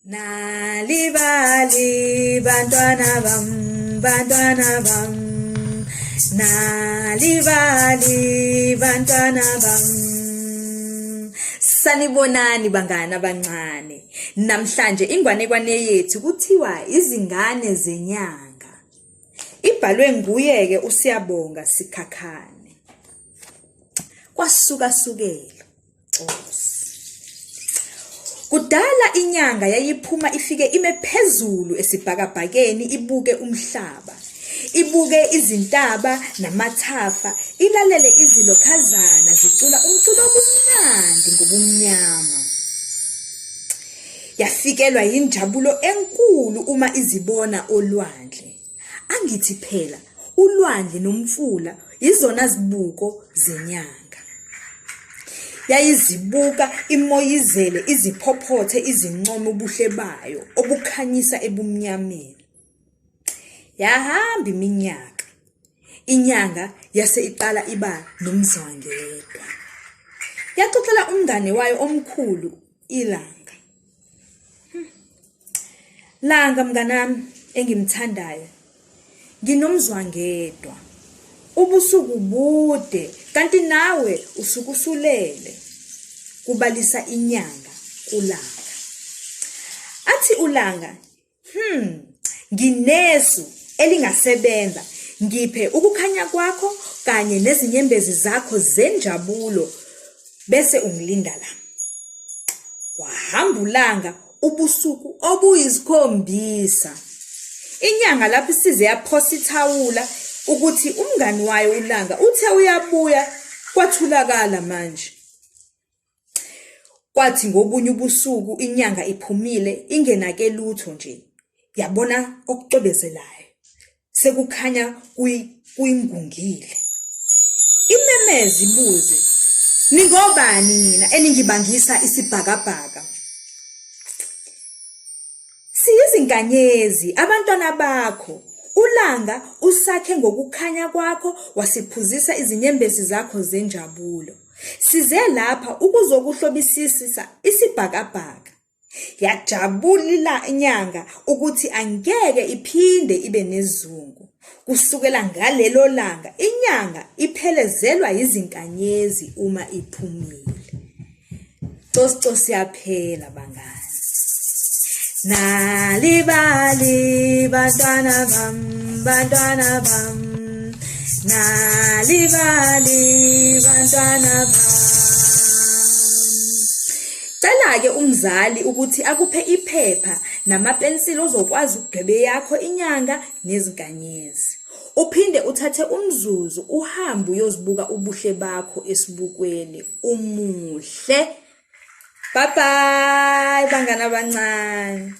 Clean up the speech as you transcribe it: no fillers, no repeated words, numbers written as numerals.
Nalibali bantwana bam, bantwana bam. Nalibali bantwana bam. Sanibonani bangani abancane. Namhlanje ingwanekwane yethu kuthiwa izingane zenyanga. Ibhalwe nguye-ke uSiyabonga Sikhakhane. Kwasukasukela. Kudala inyanga yayiphuma ifike ime phezulu esibhakabhakeni ibuke umhlaba. Ibuke izintaba namathafa, ilalele izilokhazana zicula umculo obumnandi ngobumnyama. Yafikelwa yinjabulo enkulu uma izibona olwandle. Angithi phela ulwandle nomfula yizona zibuko zenyanga. Yayizibuka imoyizele iziphophothe izincome ubuhle bayo obukhanyisa ebumnyameni. Yahamba iminyaka. Inyanga yase iqala iba nomzwangedwa. Yaxoxela umngane wayo omkhulu ilanga. Langa mnganami engimthandayo. Nginomzwangedwa. Ubusuku bude kanti nawe usuke usulele. Kubalisa inyanga kuLanga. Athi uLanga, nginesu elingasebenza. Ngiphe ukukhanya kwakho kanye nezinyembezi zakho zenjabulo bese ungilinda la. Wahamba uLanga ubusuku obuyisikhombisa. Inyanga lapho isize yaphosa ithawula ukuthi umngani wayo uLanga uthe uyabuya kwathulakala manje. Kwathi ngobunye ubusuku inyanga iphumile ingenake lutho nje yabona okucwebezelayo sekukhanya kuyingungile. Imemeze ibuze, ningobani nina eningibangisa isibhakabhaka? Siyizinkanyezi, abantwana bakho. Ulanga usakhe ngokukhanya kwakho wasiphuzisa izinyembezi zakho zenjabulo. Size lapha ukuzokuhlobisisa isibhakabhaka. Yajabula inyanga ukuthi angeke iphinde ibe nezungu. Kusukela ngalelo langa inyanga iphelezelwa yizinkanyezi uma iphumile. Cosi cosi yaphela bangani. Nalibali bantwana bam, bantwana bam. Nalibali bantwana bam. Cela-ke umzali ukuthi akuphe iphepha namapensili ozokwazi ukudweba eyakho inyanga nezinkanyezi. Uphinde uthathe umzuzu uhambe uyozibuka ubuhle bakho esibukweni. Umuhle. Bye bye bangani abancane.